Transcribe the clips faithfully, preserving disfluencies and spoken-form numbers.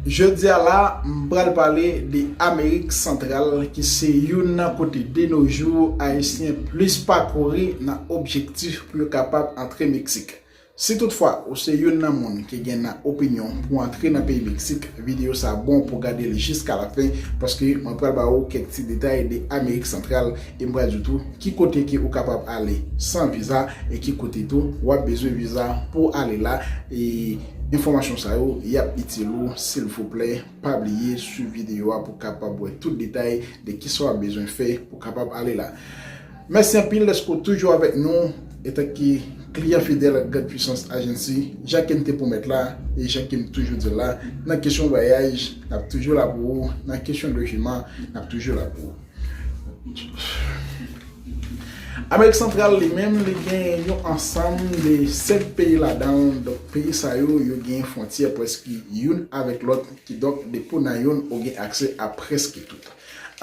Jodi a la, m pral pale de Amerik Santral, ki se youn nan kote de nos jours Ayisyen plis pakouri nan objektif pou yo kapab antre Meksik. Si toutfwa ou se youn nan moun ki gen nan opinyon pou antre nan peyi Meksik, videyo sa bon pou gade l jiska lafen, paske mwen pral ba ou kèk ti detay de Amerik Santral e m pral di w tou ki kote ke ou kapab ale san viza e ki kote tou w ap bezwen viza pou ale la. E enfòmasyon sa yo, y ap itil ou, silvouplè, pa bliye swiv videyo a pou kapab wè tout detay de kisa w ap bezwen fè pou kapab ale la. Mèsi anpil dèske w toujou avèk nou, etanke kliyan fidèl Grande Puissance Agency, jan ke m te pwomèt la, e jan ke m toujou di l la, nan kesyon vwayaj, n ap toujou la pou ou, nan kesyon lojiman, n ap toujou la pou ou. Amerik Santral li menm, li gen yon ansanm de sèt peyi ladan l. Donk, peyi sa yo, yo gen fwontyè prèske youn avèk lòt, kidonk, depi w nan youn, ou gen aksè a prèske tout.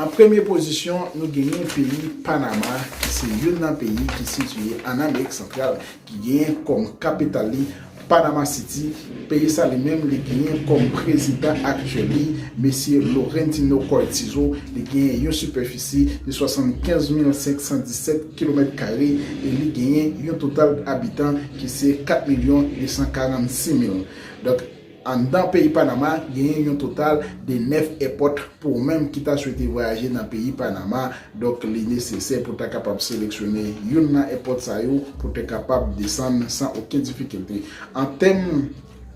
An premye pozisyon, nou genyen peyi Panama, ki se youn nan peyi ki sitiye ann Amerik Santral, ki genyen kòm kapital li Panama City. Peyi sa li menm, li genyen kòm prezidan aktyèl li, mesye Laurentino Cortizo. Li genyen yon sipèfisi de swasannkenz mil senk san disèt kilomèt kare e li genyen yon total abitan ki se kat milyon de san karannsis mil. Donk, anndan peyi Panama, genyen yon total de nèf èpòt pou ou menm ki ta swete vwayaje nan peyi Panama. Donk, li nesesè pou ta kapab seleksyone youn nan èpòt sa yo pou te kapab desann san okenn difikilte. An tèm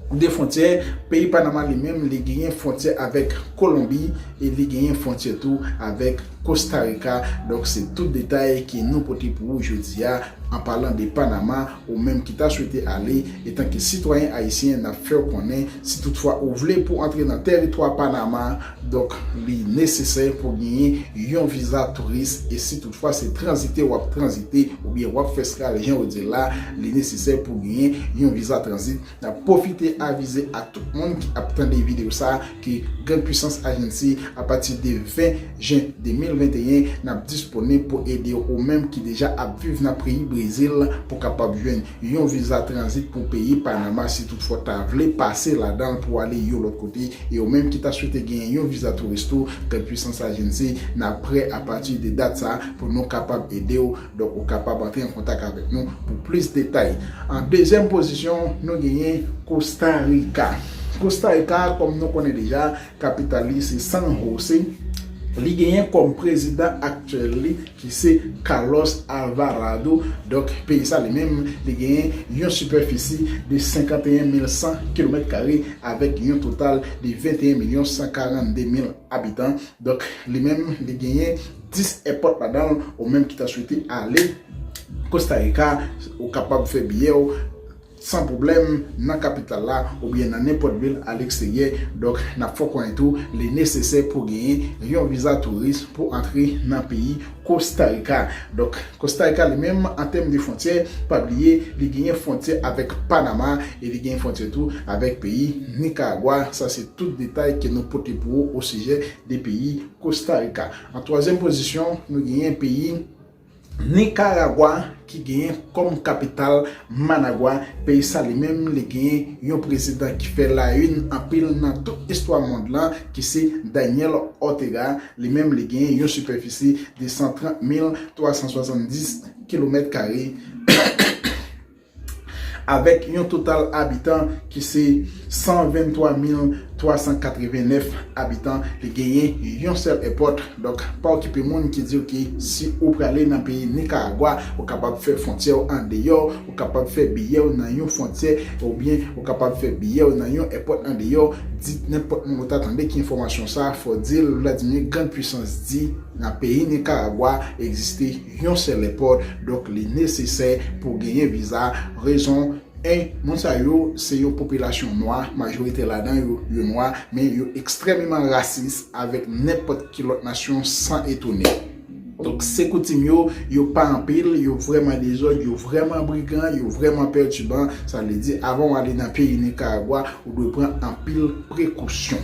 de fwontyè, peyi Panama li menm, li genyen fwontyè avèk Kolonbi e li genyen fwontyè tou avèk Costa Rica. Donk, se tout detay ke nou pote pou ou jodi a, an palan de Panama, ou menm ki ta swete ale, etanke sitwayen ayisyen, n ap fè w konnen, si toutfwa ou vle pou antre nan tèritwa Panama, donk, li nesesè pou genyen yon viza touris, e si toutfwa se tranzite w ap tranzite, oubyen w ap fè eskal, jan yo di l la, li nesesè pou genyen yon viza tranzit. N ap pwofite avize a tout moun ki ap tande videyo sa a ke Grande Puissance Agency, apati de ven jen de mil venteyen, n ap disponib pou ede ou menm ki deja ap viv nan peyi Brezil pou kapab jwenn yon viza tranzit pou peyi Panama si toutfwa w ta vle pase ladan l pou ale yon lòt kote. E ou menm ki ta swete genyen yon viza touris tou, Grande Puissance Agency, n ap prè apati de dat sa a pou nou kapab ede w. Donk, ou kapab antre an kontak avèk nou pou plis detay. An dezyèm pozisyon, nou genyen Costa Rica. Costa Rica, kòm nou konnen deja, kapital li se San Jose. Li genyen kòm prezidan aktyèl li, ki se Carlos Alvarado. Donk, peyi sa li menm, li genyen yon sipèfisi de senkanteyen mil san kilomèt kare avèk yon total de venteyen milyon san karannde mil abitan. Donk, li menm, li genyen dis èpòt ladan l. Ou menm ki ta swete ale Costa Rica, ou kapab fè biyè w san pwoblèm nan kapital la oubyen nan nenpòt vil aleksteryè. Donk, n ap fè w konnen tou, li nesesè pou genyen yon viza touris pou antre nan peyi Costa Rica. Donk, Costa Rica li menm, an tèm de fwontyè, pa bliye, li genyen fwontyè avèk Panama e li genyen fwontyè tou avèk peyi Nicaragua. Sa se tout detay ke nou pote pou ou osijè de peyi Costa Rica. An twazyèm pozisyon, nou genyen peyi Nicaragua, ki genyen kòm kapital Managua. Peyi sa li menm, li genyen yon prezidan ki fè la une anpil nan tout istwa mond lan, ki se Daniel Ortega. Li menm, li genyen yon sipèfisi de san trant mil twa san swasanndis kilomèt kare, avèk yon total abitan ki se san venntwa mil twa san katrevennèf abitan. Li genyen yon sèl èpòt. Donk, pa okipe moun ki di w ke si ou prale nan peyi Nicaragua, ou kapab fè fwontyè w andeyò, ou kapab fè biyè w nan yon fwontyè, oubyen ou kapab fè biyè w nan yon èpòt andeyò. Di nenpòt moun ou ta tande ki enfòmasyon sa, fò w di l, Vladimir Grande Puissance di, nan peyi Nicaragua egziste yon sèl èpòt, donk li nesesè pou genyen viza. Rezon, en, moun sa yo se yon popilasyon nwa, majorite ladan yo, yo nwa, men yo ekstrèmeman rasis avèk nenpòt ki lòt nasyon san etone. Donk, se koutim yo, yo pa anpil, yo vrèman dezòd, yo vrèman brigan, yo vrèman pètiban. Sa vle di, avan w ale nan peyi Nicaragua, ou dwe pran anpil prekosyon.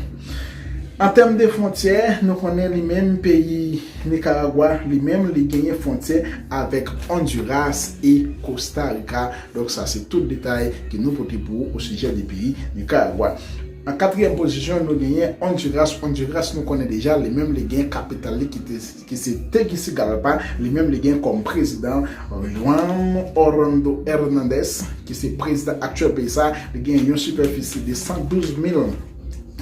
An tèm de fwontyè, nou konnen li menm peyi Nicaragua, li menm li genyen fwontyè avèk Honduras e Costa Rica. Donk sa se tout detay ke nou pote pou ou osijè de peyi Nicaragua. An katriyèm pozisyon, nou genyen Honduras. Honduras, nou konnen deja, li menm li gen kapital li ki te ki se Tegucigalpa, li menm li gen kòm prezidan Juan Orlando Hernandez, ki se prezidan aktyèl peyi sa. Li gen yon sipèfisi de san douz mil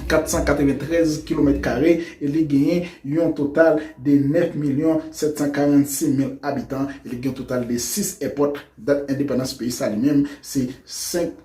kat san katreventrèz kilomèt kare e li genyen yon total de nèf milyon sèt san karannsis mil abitan e li gen yon total de sis èpòt. Dat endepandans peyi sa li menm se senk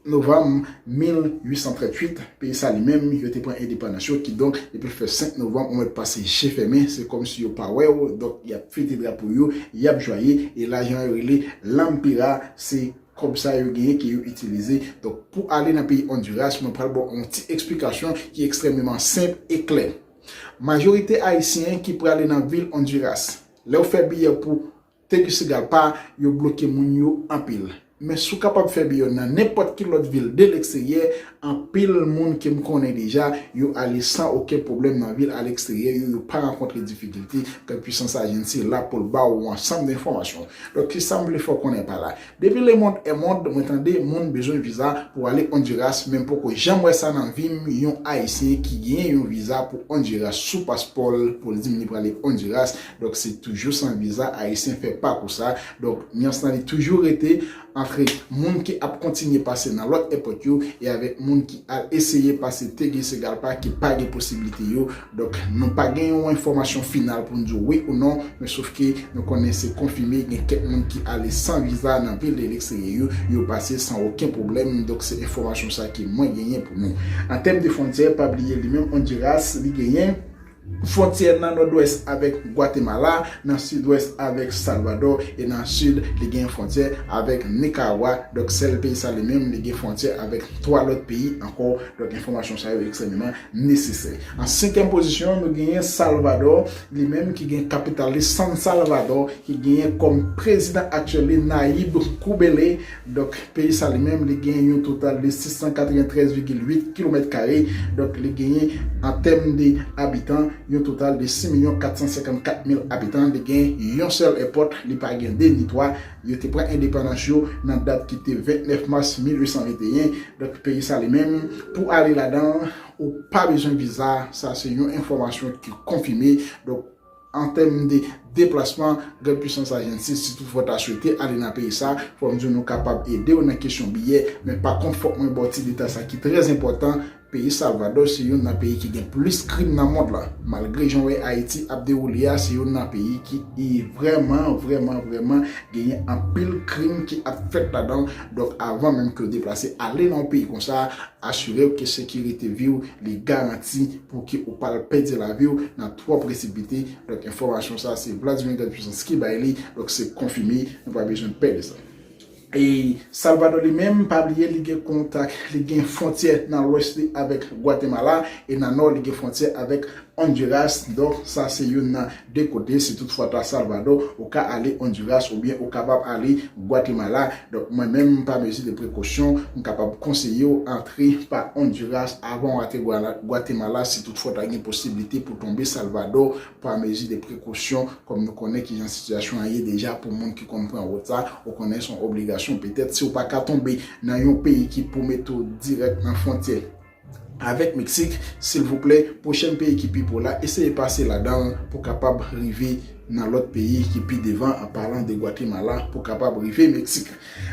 novanm mil uit san tranntuit. Peyi sa li menm, yo te pran endepandans yo, kidonk depi l fè senk novanm ou mèt pase je fèmen, se kòmsi yo pa wè w. Donk y ap fete drapo yo, y ap jwaye e la jan yo rele lampira, se kòb sa yo genyen ke yo itilize. Donk pou ale nan peyi Honduras, mwen pral ba w yon ti eksplikasyon ki ekstrèmeman senp e klè. Majorite ayisyen ki prale nan vil Honduras, lè w fè biyè pou Tegucigalpa, yo bloke moun yo anpil. Men si w kapab fè biyè w nan nenpòt ki lòt vil de leksteryè, anpil moun ke m konnen deja, yo ale san okenn pwoblèm nan vil a leksteryè yo, yo pa rankontre difikilte. Gad Pwisans Ajanti la pou l ba w yon ansanm de enfòmasyon. Donk kisa m vle fè w konnen pa la? Depi lemonn è monn, mwen tande moun bezwen viza pou ale Honduras, men m poko janm wè sa nan vi m, yon ayisyen ki genyen yon viza pou Honduras sou paspò l pou l di m li prale Honduras. Donk se toujou san viza ayisyen fè pakou sa. Donk nyans lan li toujou rete ant moun ki ap kontinye pase nan lòt èpòt yo e avèk moun ki al eseye pase Tegucigalpa ki pa gen posiblite yo. Donk nou pa gen yon enfòmasyon final pou n di w wi ou non, men sof ke nou konnen se konfime gen kèk moun ki ale san viza nan vil de leksteryè yo, yo pase san okenn pwoblèm. Donk se enfòmasyon sa ke mwen genyen pou nou. An tèm de fwontyè, pa bliye li menm Honduras, li genyen fwontyè nan nòdwès avèk Gwatemala, nan sidwès avèk Salvadò e nan sid li gen fwontyè avèk Nikaragwa. Donk sèl peyi sa li menm li gen fwontyè avèk twa lòt peyi ankò. Donk enfòmasyon sa yo ekstrèmeman nesesè. An senkyèm pozisyon, nou genyen Salvadò, li menm ki gen kapital li San Salvador, ki genyen kòm prezidan aktyèl li Nayib Bukele. Donk peyi sa li menm li gen yon total de sis san katreventrèz vigil uit kilomèt kare. Donk li genyen an tèm de abitan yon total de sis milyon kat san senkannkat mil abitan. Li gen yon sèl èpòt, li pa gen de ni twa. Yo te pran endepandans yo nan dat ki te vennèf mas mil uit san venteyen. Donk peyi sa li menm pou ale ladan ou pa bezwen viza. Sa se yon enfòmasyon ki konfime. Donk an tèm de deplasman, Grand Puissance Agency, si toutfwa w ta swete ale nan peyi sa, fò m di w nou kapab ede w nan kesyon biyè. Men pa kont fòk mwen ba w ti detay sa ki trè enpòtan. Peyi Salvadò se youn nan peyi ki gen plis krim nan mond lan. Malgre jan w wè Ayiti ap dewoule a, se youn nan peyi ki vrèman, vrèman, vrèman genyen anpil krim ki ap fèt ladan l. Donk avan menm ke w deplase ale nan yon peyi konsa, asire w ke sekirite vi w li garanti pou ke ou pa al pèdi lavi w nan twò presipite. Donk enfòmasyon sa se Vladimir Grand Puissance ki bay li. Donk se konfime, nou pa bezwen pè de sa. E Salvador li menm, pa bliye li gen kontak, li gen fwontyè nan lwès li avèk Gwatemala e nan nò li gen fwontyè avèk Honduras. Donk sa se youn nan de kote. Si toutfwa ta Salvador, ou ka ale Honduras oubyen ou kapab ale Gwatemala. Donk mwen menm pa mezi de prekosyon, m kapab konseye w antre pa Honduras avan w antre Gwatemala. Si toutfwa ta gen posiblite pou tonbe Salvador, pa mezi de prekosyon, kòm nou konnen kijan sitiyasyon an ye deja pou moun ki konn pran wout sa, ou konnen se yon obligasyon. Petèt si w pa ka tonbe nan yon peyi ki pou mete w dirèk nan fwontyè avèk Meksik, silvouplè, pwochèn peyi ki pi pre w la, eseye pase ladan l pou kapab rive nan lòt peyi ki pi devan, an palan de Gwatemala, pou kapab rive Meksik.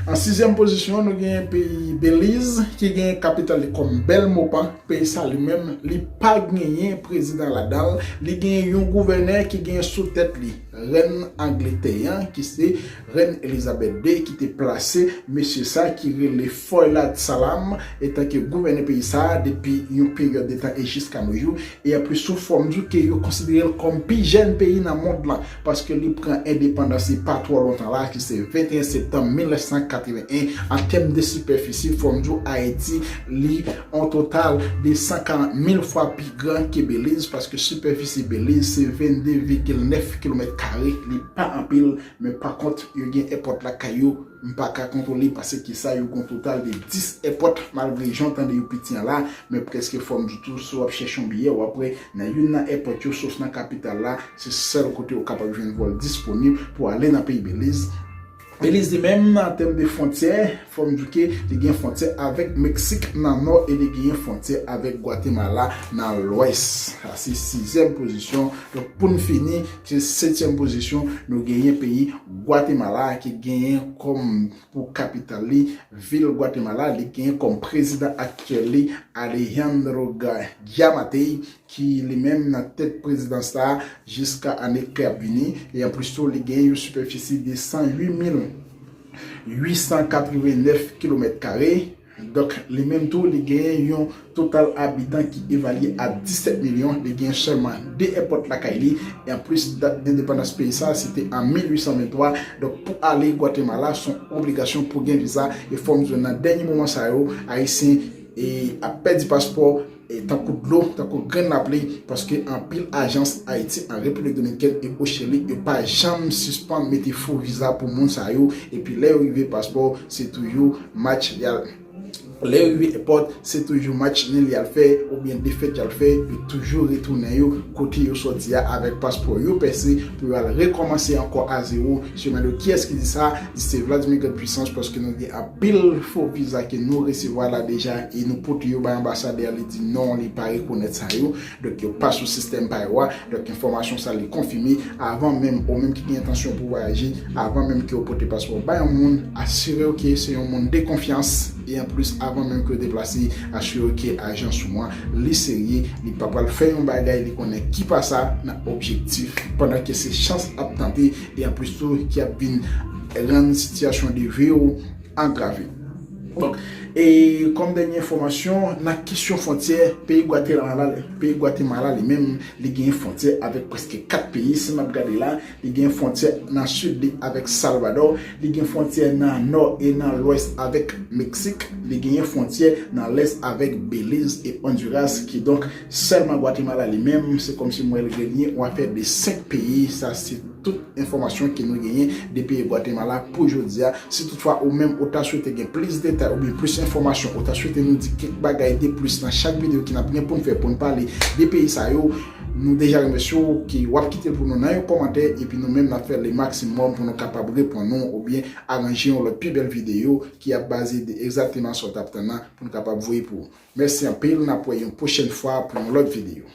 An sizyèm pozisyon, nou genyen peyi Beliz, ki genyen kapital li kòm Belmopan. Peyi sa li menm, li pa genyen prezidan ladan l. Li genyen yon gouvènè ki genyen sou tèt li rèn Angletè an, ki se rèn Elizabeth de, ki te plase mesye sa ki rele Foyad Salam etanke gouvènè peyi sa depi yon peryòd de tan e jiska no jou. E anplis tou, fò m di w ke yo konsidere l kòm pi jèn peyi nan mond lan, paske li pran endepandans li pa twò lontan la, ki se venteyen septanm mil nèf san katreven en. An tèm de sipèfisi, fò m di w Ayiti, li an total de san karant mil fwa pi gran ke Beliz, paske sipèfisi Beliz se vennde vigil nèf kilomèt kare, li pa anpil, men pa kont, yo gen èpòt lakay yo, m pa ka kontwole paske sa yo gen yon total de dis èpòt, malgre jan w tande yo piti an la, men prèske fò m di tou, si w ap chèche yon biyè, w ap wè nan youn nan èpòt yo, sof nan kapital la, se sèl kote w kapab jwenn vòl disponib pou ale nan peyi Beliz. Beliz li menm, an tèm de fwontyè, fò m di ke li gen fwontyè avèk Meksik nan nò e li genyen fwontyè avèk Gwatemala nan lwès. Sa se sizyèm pozisyon. Donk, pou n fini, se setyèm pozisyon, nou genyen peyi Gwatemala ki genyen kòm pou kapital li, vil Gwatemala, li genyen kòm prezidan aktyèl li, Alejandro Ga-, Giammattei, ki li menm nan tèt prezidans la jiska ane k ap vini. E anplis tou, li gen yon sipèfisi de san uit mil uit san katreven nèf kilomèt kare. Donk, li menm tou, li gen yon total abitan ki evalye a disèt milyon. Li gen sèlman de èpòt lakay li. E anplis, dat endepandans peyi sa, se te an mil uit san venntwa. Donk, pou ale Gwatemala, se yon obligasyon pou gen viza. E fò m di w, nan dènye moman sa yo, Ayisyen e ap pèdi paspò e tankou dlo, tankou grenn lapli, paske anpil ajans Ayiti, an Repiblik Dominikèn e o Chili, yo pa janm sispann mete fo viza pou moun sa yo, epi lè yo rive paspò, se toujou match y al, lè yo rive èpòt, se toujou match nil y al fè, oubyen defèt y al fè, yo toujou retounen yo kote yo sòti a avèk paspò yo pèse pou yo al rekòmanse ankò a zewo. Se mande kiyès ki di sa, di se Vladimir Grande Puissance, paske nou gen anpil fo viza ke nou resevwa la deja e nou pote yo bay anbasadè a, li di non, li pa rekonèt sa yo. Donk, yo pa sou sistèm pa yo a. Donk, enfòmasyon sa li konfime avan menm ou menm ki gen entansyon pou vwayaje, avan menm ke w pote paspò bay yon moun, asire w ke se yon moun de konfyans e anplis, avan menm ke w deplase, asire w ke ajans ou an, li serye, li pa pral fè yon bagay li konnen ki pa sa nan objektif, pandan ke se chans ap tante e anplis tou ki ap vin rann sitiyasyon de vi w angrave. Donk, e kòm dènye enfòmasyon, nan kesyon fwontyè, peyi Gwatemala, peyi Gwatemala li menm, li gen fwontyè avèk prèske kat peyi. Si n ap gade la, li gen fwontyè nan sid li avèk Salvadò, li gen fwontyè nan nò e nan lwès avèk Meksik, li gen fwontyè nan lès avèk Beliz e Honduras, kidonk sèlman Gwatemala li menm, se kòmsi m wè l genyen yon afè de senk peyi. Sa se tout enfòmasyon ke nou genyen de peyi Gwatemala pou jodi a. Si toutfwa ou menm ou ta swete gen plis detay oubyen plis enfòmasyon, ou ta swete nou di kèk bagay de plis nan chak videyo ke n ap gen pou n fè, pou n pale de peyi sa yo, nou deja remèsye w ke w ap kite l pou nou nan yon kòmantè, epi nou menm n ap fè le maksimòm pou nou kapab reponn ou oubyen aranje yon lòt pi bèl videyo ki ap baze de egzakteman sa w t ap tann nan pou n kapab voye pou ou. Mèsi anpil, n ap wè yon pwochèn fwa pou yon lòt videyo.